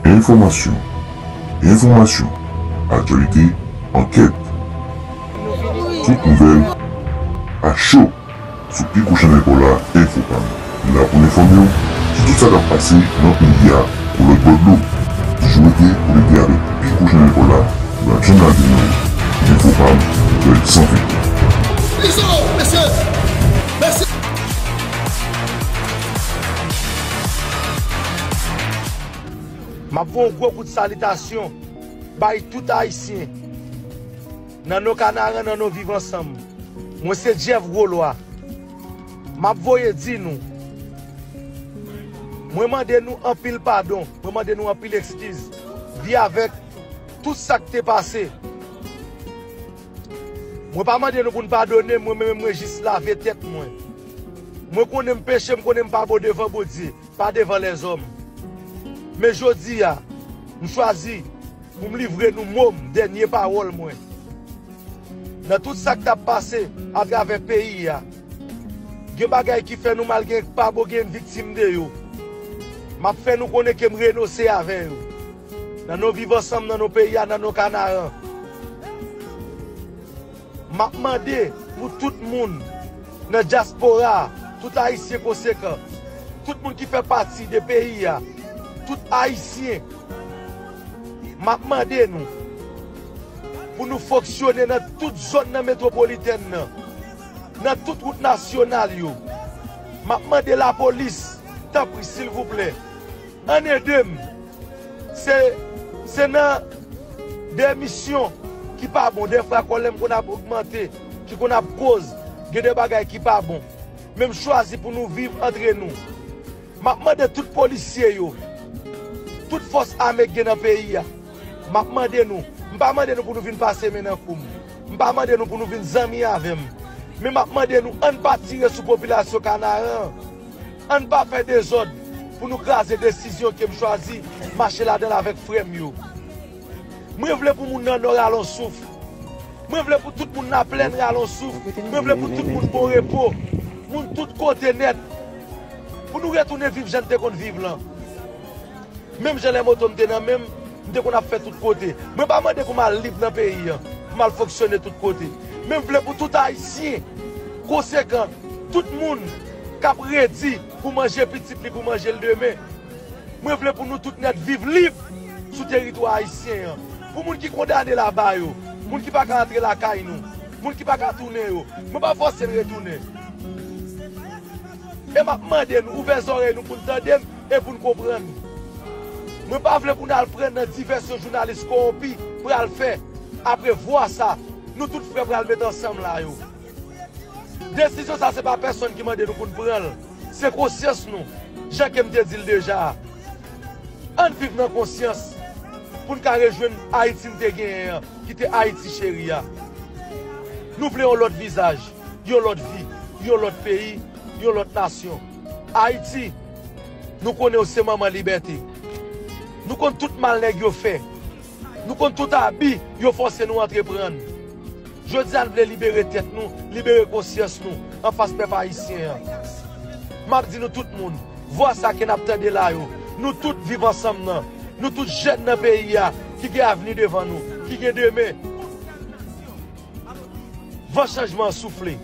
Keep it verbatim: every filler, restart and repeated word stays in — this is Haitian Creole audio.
Enfòmasyon, enfòmasyon, aktyalite, ankèt. Tout nouvèl a cho sou Pi Gwo Chanèl Pòla, Enfopam. La pou n enfòme w sou tout sa k ap pase nan peyi a, ou lòt bò dlo. Toujou rete konekte avèk Pi Gwo Chanèl Pòla, Bradson Ladino, Enfopam, nouvèl san fèk. Izo, mesye, mesye. M ap voye yon gwo kout salitasyon bay tout Ayisyen. Nan non Kanaran, nan non Viv Ansanm. Mwen se Jeff Gwo Lwa. M ap voye di nou. Mwen mande nou anpil padon. Mwen mande nou anpil ekskiz. Vye avèk tout sa k te pase. Mwen pa mande nou pou n padone m, mwen menm mwen jis lave tèt mwen. Mwen konnen m peche, m konnen m pa bon devan Bondye, pa devan lèzòm. Men jodi a, m chwazi pou m livre nou mo m, dènye pawòl mwen. Nan tout sa k t ap pase atravè peyi a, gen bagay ki fè nou mal, gen pa bon, gen viktim de yo. M ap fè nou konnen ke m renonse avè yo. Nan non Viv Ansanm, nan non peyi a, nan non Kanaran. M ap mande pou tout moun nan dyaspora a, tout Ayisyen konsekan, tout moun ki fè pati de peyi a, tout Ayisyen, m ap mande nou pou nou fonksyone nan tout zòn nan metwopolitèn nan, nan tout wout nasyonal yo. M ap mande lapolis, tanpri, silvouplè, ann ede m. Se, se nan de misyon ki pa bon. Dèfwa kòlè m konn ap ogmante, ki konn ap koz gen de bagay ki pa bon. Men m chwazi pou nou viv antre nou. M ap mande tout polisye yo, tout fòs ame k gen nan peyi a, m ap mande nou, m pa mande nou pou nou vin pase men nan kou m. M pa mande nou pou nou vin zanmi avè m. Men m ap mande nou, ann pa tire sou popilasyon Kanaran an. Ann pa fè dezòd pou nou kraze desizyon ke m chwazi mache ladan l avèk frè m yo. Mwen vle pou moun nan Nò rale yon souf. Mwen vle pou tout moun nan Plèn rale yon souf. Mwen vle pou tout moun bon repo. Moun tout kote nèt. Pou nou retounen viv jan n te konn viv lan. Menm jan lè moto m te nan men m, m te konn ap fè tout kote. Mwen pa mande pou m al lib nan peyi an, pou m al fonksyone tout kote. Men m vle pou tout Ayisyen konsekan, tout moun k ap redi pou manje pitit li, pou manje l demen. Mwen vle pou nou tout nèt viv lib sou teritwa ayisyen an. Pou moun ki kondane laba yo, moun ki pa ka antre lakay nou, moun ki pa ka tounen yo, mwen pa fòse n retounen. E m ap mande nou, ouvè zòrèy nou pou n tande m e pou n konprann. Mwen pa vle pou n al pran nan divèsyon jounalis kowonpi pral fè. Apre vwa sa, nou tout frè pral met ansanm la yo. Desizyon sa se pa pèsonn ki mande nou pou n pran l. Se konsyans nou, jan ke m te di l deja a. Ann viv nan konsyans pou n ka rejwenn Ayiti n te genyen an, ki te Ayiti cheri a. Nou vle yon lòt vizaj, yon lòt vi, yon lòt peyi, yon lòt nasyon. Ayiti, nou konnen w se manman libète. Nou konn tout mal nèg yo fè. Nou konn tout abi yo fòse nou antreprann. Jodi a, n vle libere tèt nou, libere konsyans nou anfas pèp ayisyen an. M ap di nou tout moun, vwa sa ke n ap tande la yo, nou tout Viv Ansanm nan, nou tout jèn nan peyi a ki gen avni devan nou, ki gen demen. Van chanjman an soufle.